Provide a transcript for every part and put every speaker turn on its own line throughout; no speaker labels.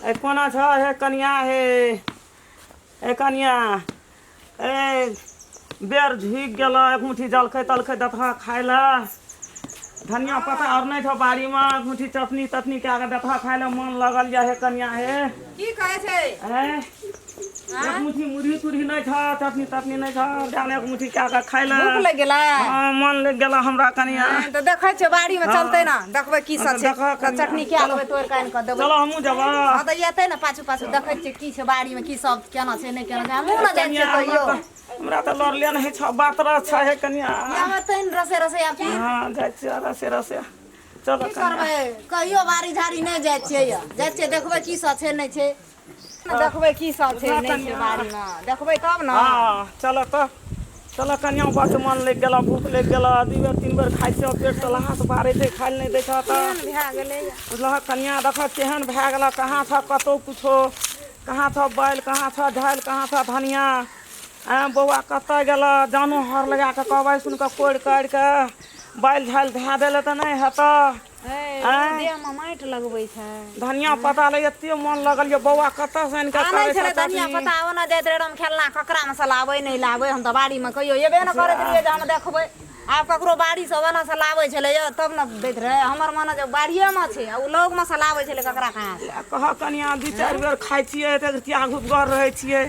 ए कोना छ हे कनिया हे ए कनिया ए बेर झुकि गेल एक मुट्ठी जलखै तलखै देतह खाय लए धनिया पत्ता आओर नहि छौ बाड़ीमे एक मुट्ठी चटनी तटनी कए कऽ देतह खाय लए मन लगल यऽ हे कनिया हे
की कहै छै
ए एक मुट्ठी मुरही तुरही नहि छौ चटनी तटनी नहि छौ दए ने एक मुट्ठी कए कऽ खाय लए
भूख लागि गेलै
हँ मन लागि गेल हमरा कनिया
हँ, तऽ देखै छियै बाड़ीमे चलतै ने देखबै की सब छै
देखऽ
तऽ
कनिया।
चटनी कए देबै तोड़ि कऽ आनि कऽ देबै
चलो हमहूँ जेबै
हँ तऽ एतै ने पाछू पाछू देखै छियै की छै बाड़ीमे की सब केना छै नहि केना छै हमहूँ ने जाइ छियै
कनिया
कहियो
हमरा तऽ लड़ले नहि छौ बात रह छै हे कनिया
यामे तैन रसे रसे आब की
हँ जाइ छियै रसे रसे चलो
की
कनिया
करबै कहियो बाड़ी झाड़ी नहि जाइ छियै यऽ जाइ छियै देखबै की सब छै नहि छै देखबै की सब छै नहि छै बाड़ीमे देखबै तब ने
हँ चलो तऽ चलो कनिया बड्ड मन लागि गेल भूख लागि गेल दू बेर तीन बेर खाइ छियै पेटसँ लहास बारै छै खाइ लए नहि दै छह तऽ
केहन भए गेलै
बुझलहक कनिया देखऽ केहन भए गेलऽ कहाँ छऽ कतहु किछो कहाँ छऽ बैल कहाँ छऽ झालि कहाँ छऽ धनिया आँय बौआ कतऽ गेलऽ जानो हर लगा कऽ कहबै सुनि कऽ कोड़ि काड़ि कऽ बैल झालि धए देले तऽ नहि हेतऽ आँय
देहमे माटि लगबै छै
धनिया पत्ता लए एते मन लगल ये बौआ कतऽ से आनि कऽ
आनै
करै
छलै
छऽ
धनिया
चटनी
पत्ता ओना जाइत रहै खेलना ककरामे से लाबै नहि लाबै हम तऽ बाड़ीमे कहियो एबे नहि करैत रहियै जे हम देखबै आब ककरो बाड़ीसँ ओना से लाबै छलै यऽ तब ने दैत रहै हमर मन जे बाड़िएमे छै आ ओ लगमे से लाबै छलै ककरा कहाँ से
कह कनिया दू चारि बेर खाइ छियै तऽ त्याग उपगर रहै छियै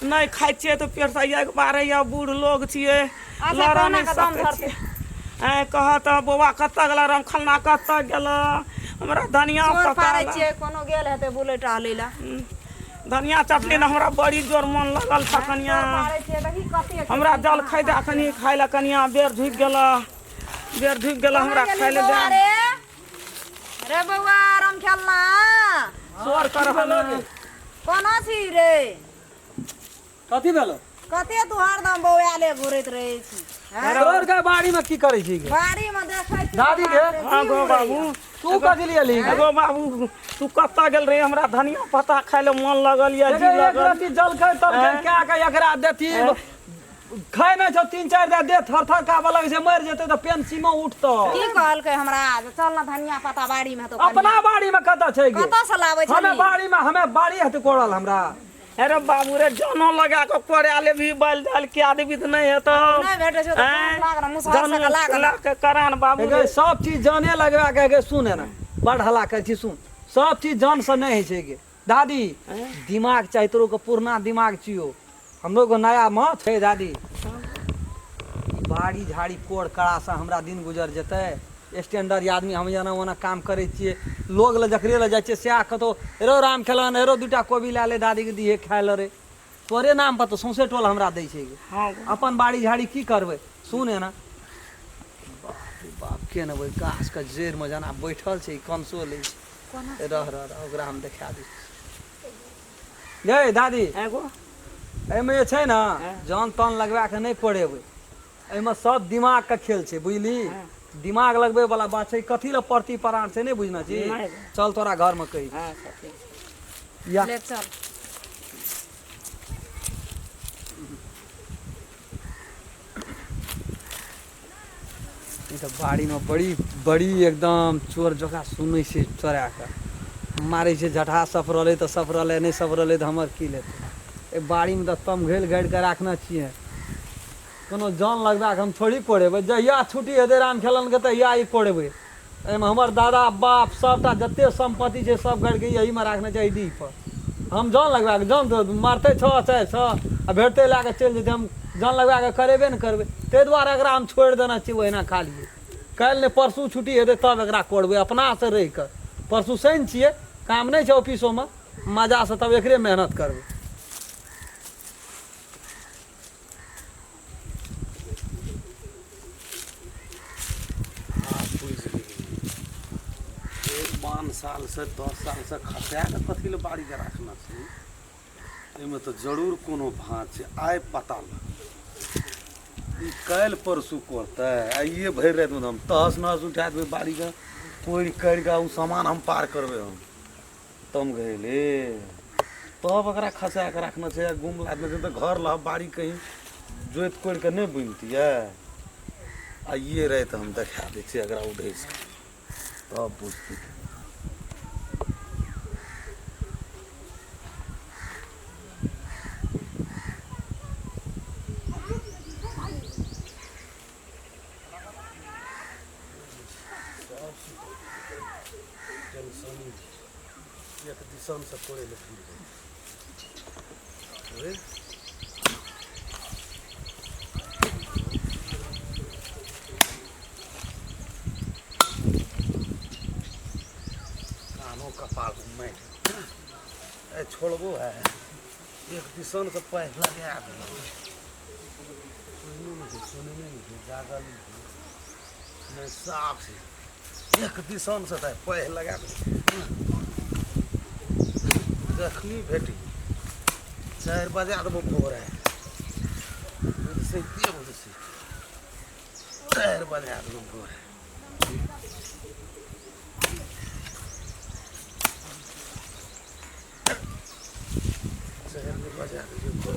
नहि खाइ छियै तऽ पेटसँ आगि बारैए बूढ़ लोग छियै
अच्छा,
लड़ऽ
कोना
नहि
कऽ दम
सकै
धरतै?
छियै आँय कह तऽ बौआ कतऽ गेलै रमखलना कतऽ गेलै हमरा धनिया
चोर
पत्ता
पारै
ला-
छियै कोनो गेल हेतै बुलै टहलै लए
धनिया चटनी ने हमरा बड़ी जोर मन लगल छ कनिया
चोर पारै छियै देखी कते छै।
हमरा जल खाइ दे कनि खाइ लए कनिया बेर झुकि गेल बेर झुकि गेल हमरा
कोना
खाइ
गेली
लए
बौआ
दे
रे रे बौआ राम खेलना
शोर कर
कोना छी रे
कथी भेलो
कते तू हरदम बौआले घुरैत रहै छी हैं?
तोर के बाड़ी में की करै छी गे?
बाड़ी में देखै छी
दादी गे
हाँ गो बाबू
तू कथी लिए ली
गो बाबू तू कतऽ गेल रही हमरा धनिया पत्ता खाइ लए मन लगल यऽ जी
एक
लगल
रत्ती जलखै तलखै
हैं?
कए के एकरा देती खाय नहि छौ तीन चारि दा दे थर थर काबऽ लगै छै मरि जेतै तऽ पेंसिनो उठतौ
की कहलकै हमरा जे चल ना धनिया पत्ता बाड़ी में हेतौ
अपना बाड़ी में कतऽ छै गे
कतऽ से लाबै
हमे
छली
बाड़ी में हमे बाड़ी हेतै कोड़ल हमरा
अरे बाबू रे जानो लगा कऽ कोड़ा लेबही बैल जाल क्या देबी तऽ नहि हेतौ
नहि भेटै छौ तऽ
आँय?
लाग ना मुसहर
जानो
सबके लाग ना
ला के करान बाबू
गे
रे
सब चीज जाने लगबा के गे सुन ने बड़ हल्ला करै छी सुन सब चीज जान से नहि होइ छै गे दादी दिमाग चाही तोरो के पुरना दिमाग छियो हमरो के नया माँ छै दादी ई बाड़ी झाड़ी कोड़ कड़ा से हमरा दिन गुजर जेतै स्टैंडर्ड आदमी हम एना ओना काम करै छियै लोग लग जकरे लग जाइ छियै सएह कतौ रो राम खेलन रो दूटा कोबी लए ले दादीके दिहे खाय लए रे तोरे नाम पर तऽ सौंसे टोल हमरा दै छै गे
हँ
अपन बाड़ी झाड़ी की करबै सुन एना बाप रे बाप के ने ओहि गाछके जड़िमे जेना बैठल छै ई कंसो लै छै रह रह रह ओकरा हम देखा दै छी गे दादी
एगो
एहिमे जे छै ने जान तान लगवा कऽ नहि कोड़ेबै एहिमे सब दिमागके खेल छै बुझली दिमाग लगबै वाला बात छै कथी लए परती परान छै नहि बुझना छी
नहि।
चल तोरा घरमे कही
अच्छा ठीक छै।
या
ले चल
ई तऽ बाड़ीमे बड़ी बड़ी एकदम चोर जकाँ सुनै छै चोरा कऽ मारै छै झटहा सफरलै तऽ सफरलै नहि सफरलै तऽ हमर की लेतै एहि बाड़ीमे तऽ तमघैल गाड़ि कऽ राखने छियै कोनो जान लगबा कऽ हम थोड़ी कोड़ेबै जहिया छुट्टी हेतै राम खेलनके तहिया ई कोड़ेबै एहिमे हमर दादा बाप सभटा जते सम्पत्ति छै सब गाड़ि कऽ एहिमे राखने छै एहि डीह पर हम जान लगबा कऽ जान तऽ मारतै छओ चारि सए आ भेटतै लए कऽ चलि जेतै हम जान लगबा कऽ करेबे ने करबै ताहि दुआरे एकरा हम छोड़ि देने छियै ओहिना खालिए काल्हि नहि परसू छुट्टी हेतै तब एकरा कोड़बै अपनासँ रहि कऽ परसू शनि छियै काम नहि छै ऑफिसोमे मजासँ तब एकरे मेहनत करबै
आब बुझि गेलियै एक पाँच सालसँ 10 सालसँ खसा कऽ कथी लए बाड़ीके राखने छै एहिमे तऽ जरूर कोनो भाँज छै आइ पता लगल ई काल्हि परसू करतै आइए भरि रातिमे तऽ हम तहस नहस उठा देबै बाड़ीके कोड़ि करि कऽ ओ सामान हम पार करबै हम तम गैले तब एकरा खसा कऽ राखने छै आ गुम लादने छै तऽ घर लह बाड़ी कहीं जोति कोड़ि कऽ नहि बुनितियै आइए राति हम देखा दै छियै एकरा उधैस कऽ तब बुझतै। एक दिसन से कोड़े ले फिर रे। कानो कपाल घुमै ए छोड़बो है, एक दिसन से पैर लगा देलक। सुनू नहीं, सुनने नहीं, जागल नहीं, साफ से एक दिसन से पैर लगा दे। जखनी भेटी 4 बजे देबो भोर है से से 4 बजे देबो भोर है। बजा देबो।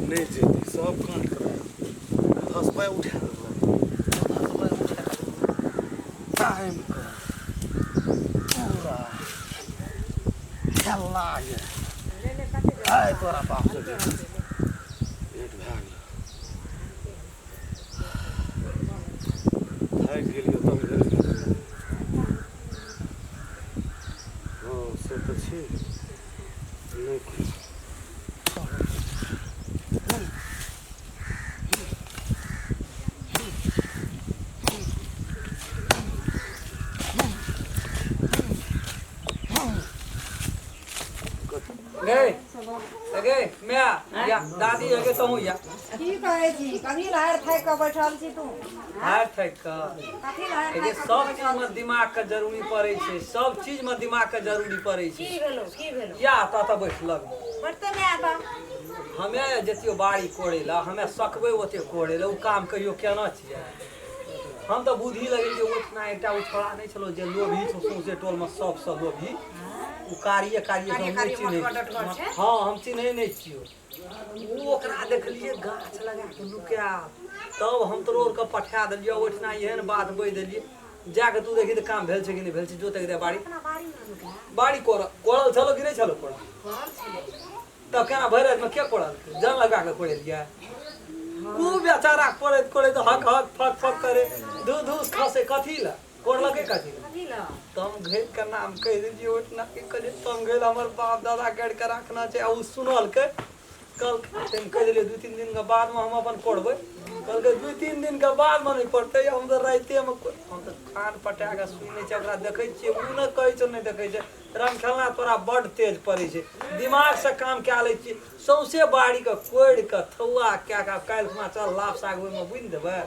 नहीं जेती सब काट कर हंसपाय उठा देबै, हंसपाय उठा टाइम कर पूरा खेला ये आय तोरा बाप से भेंट भए गेल। थाकि गेलियो तब भेल। हँ से तऽ छै नहि।
गए मैं या दादी अगे तहु या
की कहै छी? कभी लहर थाकि कऽ बैठल छी तू?
हार थाकि कऽ
कथी लहर
ये सब चीज में दिमाग के जरूरी पड़ै छै, सब चीज में दिमाग के जरूरी पड़ै छै।
की भेलो की भेलो?
या ता ता बैठ लग
बैठते नहि आता।
हमे जतियो बाड़ी कोड़े ला, हमे सकबै ओते कोड़े ला, उ काम कहियो केना छियै? हम तऽ बुद्धि लगेलियै ओतना एकटा ओ छोड़ा नहि छलो जे लोभी छौ सौंसे टोल में सबसँ लोभी, ओ कारिये कारिये हम नहि चिन्है। हाँ हम चिन्है नहि छियौ। ओ ओकरा देखलियै गाछ लगा के नुकायल, तब हम तोरो के पठा देलियै ओहिठिना एहन बात बजि देलियै जाके तू देखी तऽ काम भेल छै कि नहि भेल छै। जोतै के बाड़ी बाड़ी कोड़ल छलो कि नहि छलो कोड़ल? तब केना भरि रातिमे के कोड़ल? जन लगा के कोड़ेलियै। उ बेचारा कोड़ैत कोड़ैत हक हक फक फक करे धू धूस खसे कथी लए कोड़लकै कथी लए? तम घेर के नाम कहि देलियै ओहिठिना की कहलियै तम घेर हमर बाप दादा गाड़ि के राखना छै। आ ओ सुनलकै कहलकै कहि देलियै 2-3 दिन के बादमे हम अपन कोड़बै। कहलकै 2-3 दिन के बादमे नहि कोड़तै, हम तऽ रातिएमे। हम तऽ कान पटा कऽ सुनै छियै ओकरा, देखै छियै ओ नहि कहै छै नहि देखै छै। रामखेलना तोरा बड्ड तेज पड़ै छै, दिमागसँ काम कए लै छियै। सौंसे बाड़ीके कोड़ि कऽ थौआ कए कऽ काल्हि खुना चल लाभ साग ओहिमे बुनि देबै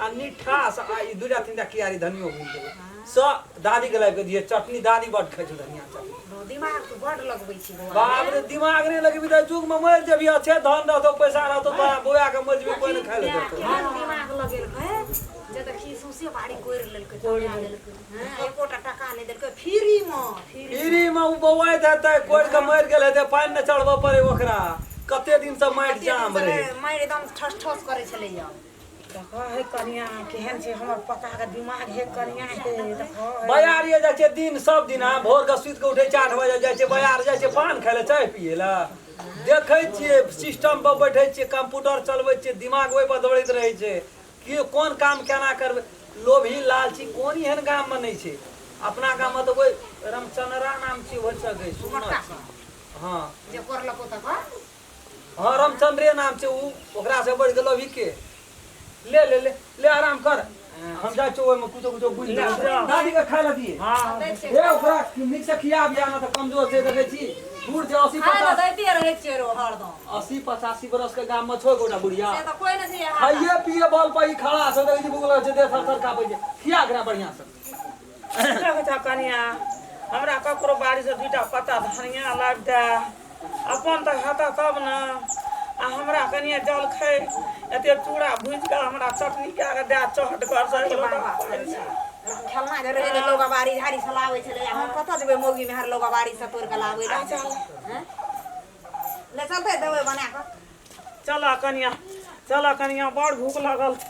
आ निठास आ ई 2-3 टा कियारी धनियो बुनि देबै। सब दादीके लाबि कऽ दियै चटनी, दादी बड्ड खाइ छौ धनिया चटनी।
दिमाग तो बड्ड लगबै छी बौआ।
बाप रे दिमाग नहि लगेबी तऽ युगमे मरि जेबही। अच्छे धन रहतौ पैसा रहतौ तोरा बौआ के मरि जेबही कोइ नहि खाइ लए देतौ।
दिमाग लगेलकै जे देखी सौंसे बाड़ी कोड़ि लेलकै तमिया लेलकै, एकोटा टका नहि देलकै फ्रीमे।
फ्रीमे ओ बौआइत हेतै कोड़ि कऽ मरि गेल हेतै, पानि नहि चढ़बऽ पड़ै ओकरा। कते दिनसँ माटि जाम रहै,
मारि एकदम ठस ठस करै छलैया।
देखो हे कनिया केहन छै हमर पता के दिमाग हे कनिया हे। देखो
बयारिये जाइ छै दिन सब दिन, भोर के सुति के उठै छै 8 बजे जाइ छै बयार, जाइ छै पान खाइ लए चाय पियै लए। देखै छियै सिस्टम पर बैठै छियै, कंप्यूटर चलबै छियै, दिमाग ओहि पर दौड़ैत रहै छै कि कोन काम केना करबै। लोभी लालची कोन एहन गाममे नहि छै। अपना गाममे तऽ ओहि रामचन्द्रा नाम छै हो सकै सुनल छी। हाँ
जे कोड़लको तकर।
हाँ रामचन्द्रे नाम छै ओ, ओकरा से बढ़ि गेल लोभी के। ले ले ले ले आराम कर, हम जाइ छियौ ओहिमे कुछो कुछो बुझि दादी के खाइ लए दियै। हे ओकरा नीक से खिया बिया ना तऽ कमजोर छै। देखै छी बूढ़ छै 80-85
दैते रहै छियै रो हरदम।
80-85 बरस के गाम में छो गोटा बुढ़िया
से तऽ कोइ नहि छै।
खाइए पिए बल पर ई खड़ा छै, देखै छी भूख लगल छै, देह थर थर काँपै छै। खिया एकरा बढ़िआँ से।
कनिया हमरा ककरो बाड़ी से 2टा पत्ता धनिया लाबि दे, अपन तऽ हेतऽ तब ने। आ हमरा कनिया जलखै एते चूड़ा भुजि कऽ हमरा चटनी कए कऽ दए चहट घर से।
खेलना जे रहै लोग बाड़ी झाड़ी से लाबै छलै, हम कतऽ जेबै मौगी मेहर लोग बाड़ी से तोड़ि कऽ लाबै लए? ले चलतै देबै बना कऽ।
चलऽ कनिया चलऽ कनिया बड़ भूख लागल।